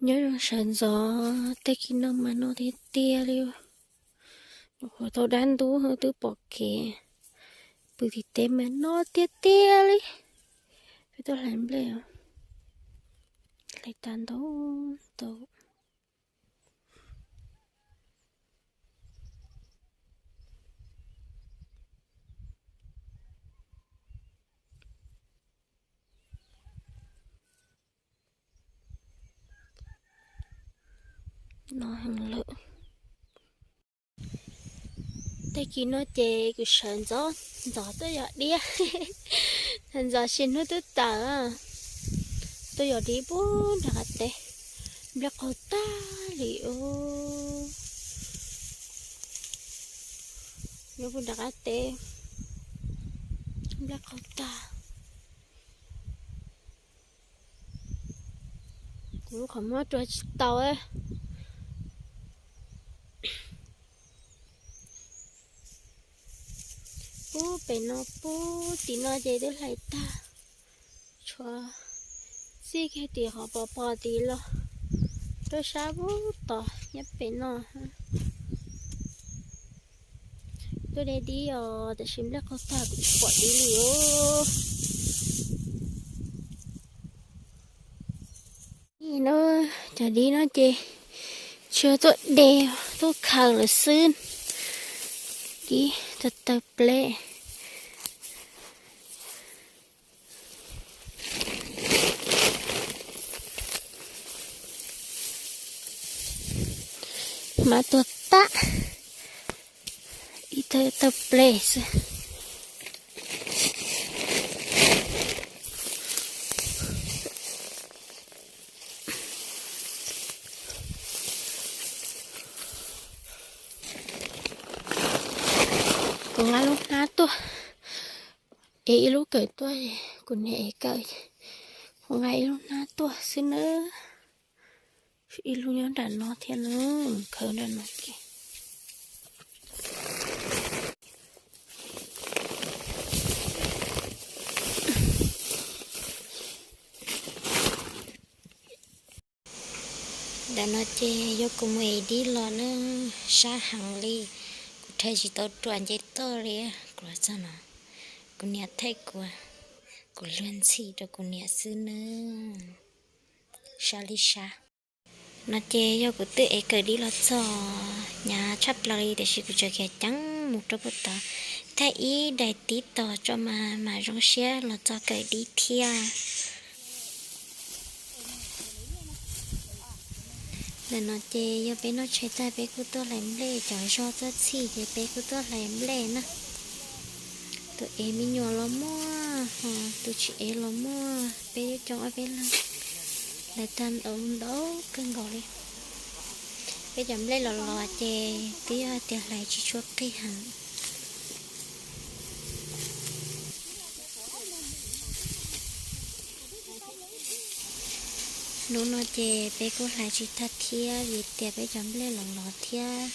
Nyob zoo sawv ntxov, tag kis no mas no tiag tiag li. Nyuam qhuav tau dab ntub twb pom kev. Pw tim teb mas no tiag tiag li. Peb tuaj hlais nplej, hlais tas ntau ntau. No heev lawm. Tag kis no ces kuv sawv ntxov ntxov tuaj yos dib, ntxov sis hnub twb tawm, tuaj yos dib pub nram qab teb, nplej qaug tag li os. Nyob pub nram qab teb, nplej qaug tag. Kuv lub qhov muag rua tsis tau. Pub pem no pub tim no ces twb hlais tag. Tshuav txij kiag tim qhov pos pos tid los rau sab pub tod nyob pem no. Tuaj de dib os, tab sis nplej qaug tag kuv tsis pom dib li os. No, cov dib no ces tsis tuaj de, tuaj khaws lawm xwb. Dib tawg tawg pleb. Hmab tuag tag, ib tawg tawg pleb xwb. Kuv nqa lub hnab tuaj, ev ib lub kawm tuaj, kuv niam ev kawm, kuv nqa ib lub hnab tuaj xwb nawb. Ib lub nyob nram no thiab na, khaws nram no ces. Ntawm no ces yog kuv mus ev dib los na, sab heev li, kuv rhais tsis tau ruam nce toj li. Kuv los txog no, kuv niam thaij kuv, kuv luag ntxhi rau kuv niam xwb nawb. Sab li sab. No ces yog kuv twb ev kawm dib los txog hnyav tshaj plaws li, tiam sis kuv tseem khiav ceev mus rau puag tod thaij ib daim tib tog tso mas mam zoo siab los txog kawm dib thiab. Ntawm no ces yog peb noj tshais tag peb kuj tuaj hlais nplej, cov zog txoj txhij ces peb kuj tuaj hlais nplej na. Tus ev me nyuam los muaj, ho tus tsis ev los muaj, peb coob ob peb leeg. Hlais tag ntau ntau kawg nkaus li. Peb cov nplej los los ces twb yog tias hlais tsis tshua qig heev. Hnub no ces peb kuj hlais tsis tag thiab vim tias peb cov nplej los los thiab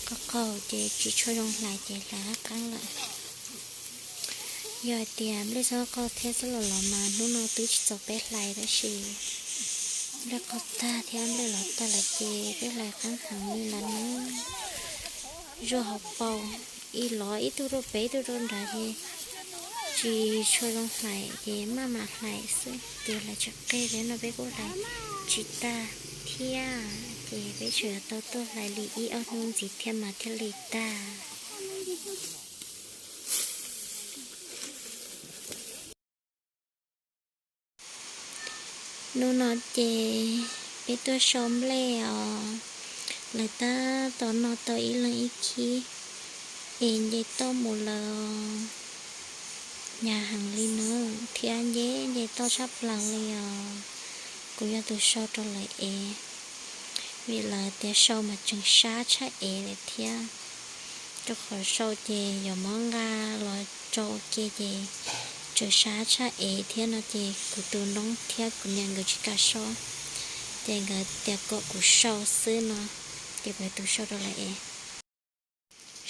qaug qaug ces tsis tshua zoo hlais ces hlais qab qeeb lawm. Yog hais tias nplej txhob qaug thiab txhob los los mas hnub no twb tsis txaus peb hlais tab sis nplej qaug tag thiab nplej los tag lawm ces peb hlais qeeb heev li lawm na. Zuaj hauv paus, ib lov ib tug rau pem ib tug rau nrad ces tsis tshua zoo hlais ces maj mam hlais xwb, tias hlais tsis qig thiab no peb kuj hlais tsis tag thiab, ces peb tseem yuav tau tuaj hlais li ib ob hnub ntxiv thiab mas thiaj li tag. Hnub no ces peb tuaj sau nplej os, lawv tab tom noj tau ib leeg ib khib, es nce toj mus lawm os. Hnyav heev li na, thiab nce nce toj tshaj plaws li os. Kuv yog tus sau rau lawv ev, vim lawv tias sau mas tseem sab tshaj ev lawm thiab. Rau qhov sau ces yuav muab nqa los tso ua ke ces tseem sab tshaj ev thiab no ces kuv tus noob thiab kuv niam nkawd tsis kam sau, ces nkawd tias kom kuv sau xwb no, ces kuv yog tus sau rau lawv ev.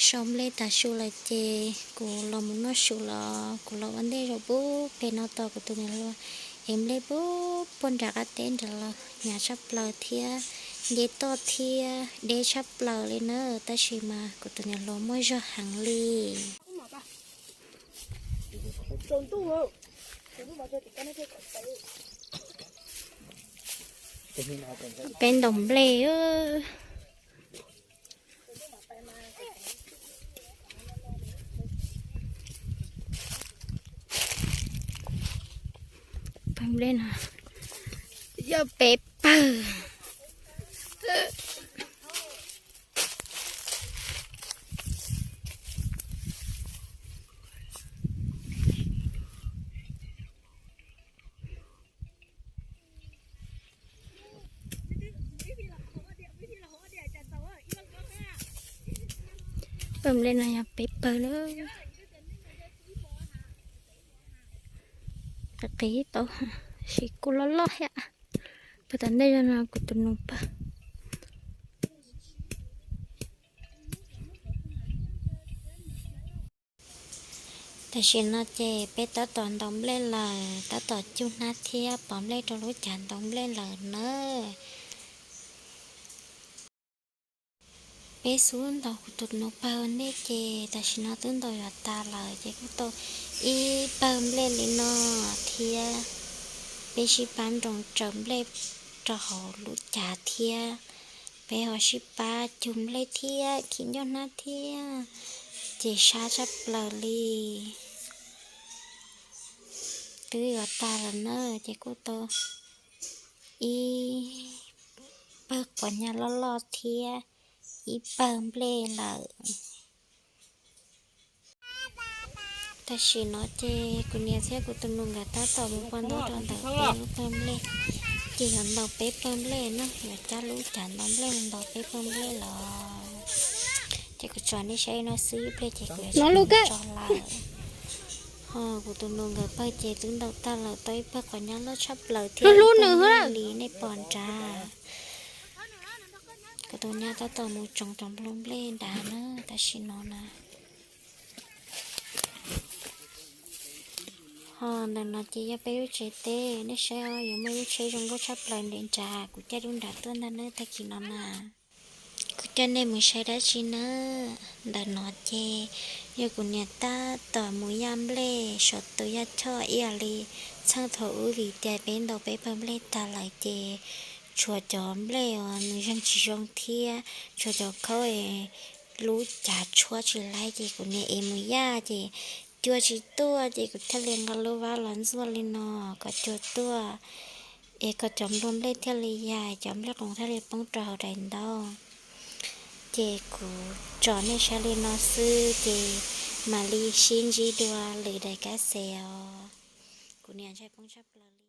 Sau nplej tas su lawm ces kuv los mus noj su los, kuv los ua ntej zaum pub pem no tos kuv tus niam hluas Nplej puag nram qab teb nrad los hnyav tshaj plaws thiab, nce toj thiab deb tshaj plaws li na, tab sis mas kuv tus niam hluas muaj zog heev li. Peb ntaus nplej. Pawg nplej no yog peb pawg. Pawg nplej no yog peb pawg lawm. Qis qis tau, sis kuj loj loj thiab. Pawg tom ntej no kuv tus nus pawg. Tam sim no ces peb tab tom ntaus nplej lawm, tab tom cug hnab thiab pov nplej rau lub cav ntaus nplej lawm na. Peb xub ntaus kuv tus nus pawg ua ntej ces tam sim no twb ntaus yuav tas lawm ces kuj tau ib pawg nplej li no thiab. Peb sib pab nroo tsaws nplej rau hauv lub cav thiab. Peb ho sib pab cug nplej thiab khi ncauj hnab thiab, ces sab tshaj plaws li. Twb yuav tag lawm na, ces kuj tau ib pawg quav nyab loj loj thiab ib pawg nplej lawm. Tam sim no ces kuv niam thiab kuv tus nus nkawd tab tom mus poj ntaub rau ntawm peb lub pawg nplej, ces yuav ntaus peb pawg nplej na, yuav cab lub cav ntaus nplej mus ntaus peb pawg nplej los. Ces kuv tso nej saib no xwb ib pliag ces kuv yuav tso lawm. Ho kuv tus nus nkawd pawg ces twb ntaus tag lawm, tau ib pawg quav nyab loj tshaj plaws thiab ib pawg nplej li nej pom nrad. Kuv tus nyab tab tom mus tsoov cov nplua nplej nrad na tam sim no na. Ho ntawm no ces yog peb lub tsev teb, nej saib os, yuav muaj lub tsheb zoo nkauj tshaj plaws nres nrad, kuv caij lub nrad tuaj ntag na tag kis no na. Kuv coj nej mus saib dab tsi na. Ntawm no ces yog kuv niam tab tom mus yaj nplej saum tus yaj choj ib yam li txheej thaum ub vim tias peb ntaus peb pawg nplej tag lawm ces tshuav cov nplej uas nws zeeg tsis zoo thiab tshuav cov khaub es lub cav tshuab tsis laib ces kuv niam ev mus yaj ces cua tsis tuaj ces kuv thiaj li nqa lub vab los ntxuaj li no kom cua tuaj, es kom cov nplua nplej thiaj li yaig, cov nplej qoos thiaj li poob rau hauv daim ntaub. Ces kuv tso nej saib li no xwb ces mam li sib ntsib dua lwm daim kab xes os. Kuv niam ntshai poob tshaj plaws li.